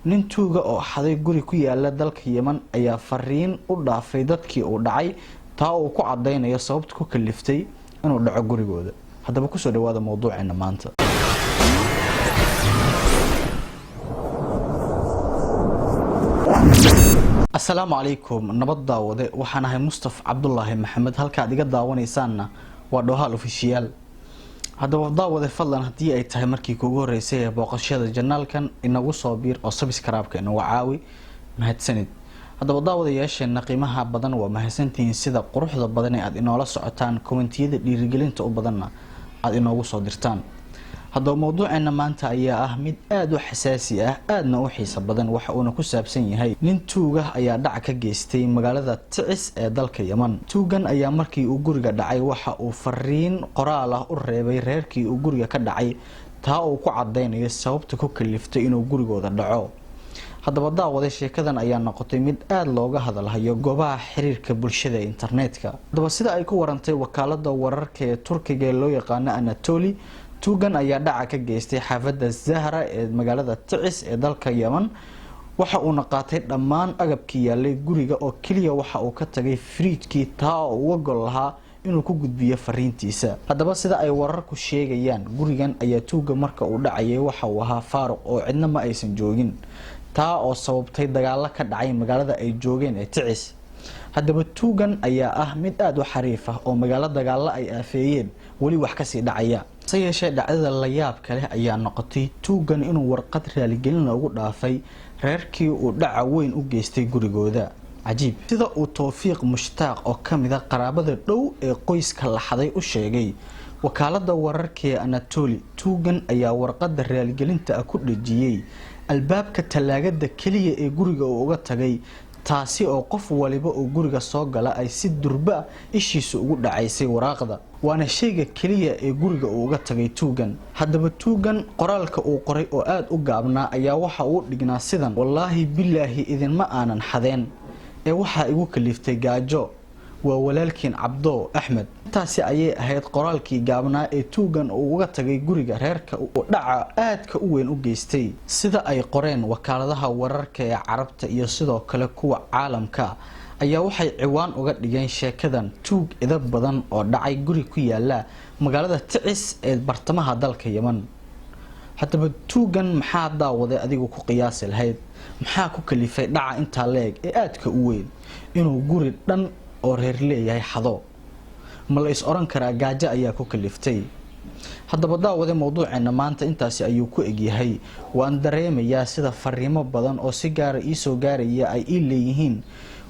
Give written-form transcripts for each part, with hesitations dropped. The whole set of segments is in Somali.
Nin tuuga oo xaday guri ku yaala dalka Yemen ayaa fariin u dhaafay dadkii uu dhacay, taa uu ku cadaynayo sababta ku kaliftay inuu dhaco gurigooda. Haddaba kusoo dhawaada mowduuceena maanta. Asalaamu calaykum, nabad daawade. Waxaan ahay Mustaf Cabdulaahi Maxamed, halkaad iga daawanaysaanna waa Dhohaal Official. Haddaba daawade, fadlan haddii ay tahay markii kuugu horeysay ee booqashada channelkan, inagu soo biir oo subscribe-ka inagu caawi. Mahadsanid. Haddaba daawadayaasheena qiimaha badan, waa mahadsantihiin sida quruxda badan ee aada inoola socotaan, commentiyada dhiirigelinta u badanna aada inoogu soo dirtaan. Haddaba mowduuceena maanta ayaa ah mid aada u xasaasi ah, aadna u xiiso badan. Waxa uuna ku saabsan yahay nin tuuga ayaa dhac ka geystay magaalada Ticis ee dalka Yemen. Tuugan ayaa markii uu guriga dhacay waxa uu fariin qoraal ah u reebay reerkii uu guriga ka dhacay, taa uu ku cadaynayo sababta ku kaliftay inuu gurigooda dhaco. Haddaba daawade, sheekadan ayaa noqotay mid aada looga hadalhayo goobaha xiriirka bulshada ee internetka. Haddaba sida ay ku warantay wakaalada wararka ee Turkiga ee loo yaqaano Anatoli, tuugan ayaa dhaca ka geystay xaafadda Zahra ee magaalada Ticis ee dalka Yemen. Waxa uuna qaatay dhammaan agabkii yaalay guriga oo keliya waxa uu ka tagay firiijkii, taa oo uga gol lahaa inuu ku gudbiyo fariintiisa. Haddaba sida ay wararku sheegayaan, gurigan ayaa tuuga marka uu dhacayay waxa uu ahaa faaruq oo cidna ma aysan joogin, taa oo sababtay dagaalo ka dhacay magaalada ay joogeen ee Ticis. Haddaba tuugan ayaa ah mid aada u xariif ah oo magaalo dagaalo ay aafeeyeen weli wax kasii dhacaya. Hase yeeshee dhacdada la yaabka leh ayaa noqotay tuugan inuu warqad raaligelina ugu dhaafay reerkii uu dhaca weyn u geystay gurigooda. Cajiib! Sida uu Towfiiq Mushtaaq oo kamid a qaraabada dhow ee qoyska laxaday u sheegay wakaalada wararka ee Anatoli, tuugan ayaa warqada raaligelinta ah ku dhejiyey albaabka tallaagada keliya ee guriga uu uga tagay, taasi oo qof waliba oo guriga soo gala ay si durba ishiisa ugu dhacaysay waraaqda, waana shayga keliya ee guriga uu uga tagay tuugan. Haddaba tuugan qoraalka uu qoray oo aada u gaabnaa ayaa waxa uu dhignaa sidan: "Wallaahi bilaahi idinma aanan xadeen ee waxaa igu kaliftay gaajo. Waa walaalkiin Cabdo Axmed." Intaasi ayay ahayd qoraalkii gaabnaa ee tuugan uu uga tagay guriga reerka uu dhaca aadka u weyn u geystay. Sida ay qoreen wakaaladaha wararka ee Carabta iyo sidoo kale kuwa caalamka ayaa waxay ciwaan uga dhigeen sheekadan "Tuug idab badan oo dhacay guri ku yaala magaalada Ticis ee bartamaha dalka Yemen". Haddaba tuugan maxaa daawaday adigu ku qiyaasi lahayd? Maxaa ku kalifay dhaca intaa leeg ee aadka u weyn inuu guri dhan oo reer leeyahay xado? Ma la is oran karaa gaajo ayaa ku kaliftay? Haddaba daawade, mowduuceena maanta intaasi ayuu ku egyahay. Waan dareemayaa sida fariimo badan oo si gaara iisoo gaaraya ay ii leeyihiin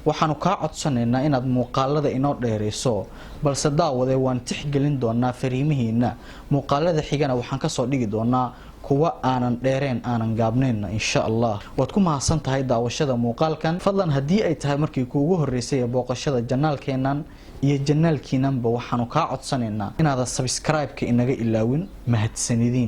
"Waxaanu kaa codsanaynaa inaad muuqaalada inoo dheerayso", balse daawade, waan tixgelin doonaa fariimihiina. Muuqaalada xigana waxaan kasoo dhigi doonaa kuwa aanan dheereen, aanan gaabnaynna, insha Allah. Waad ku mahadsan tahay daawashada muuqaalkan. Fadlan haddii ay tahay markii kuugu horeysay ee booqashada channelkeennan iyo channelkiinanba, waxaanu kaa codsanaynaa inaadan subscribe-ka inaga ilaawin. Mahadsanidiin.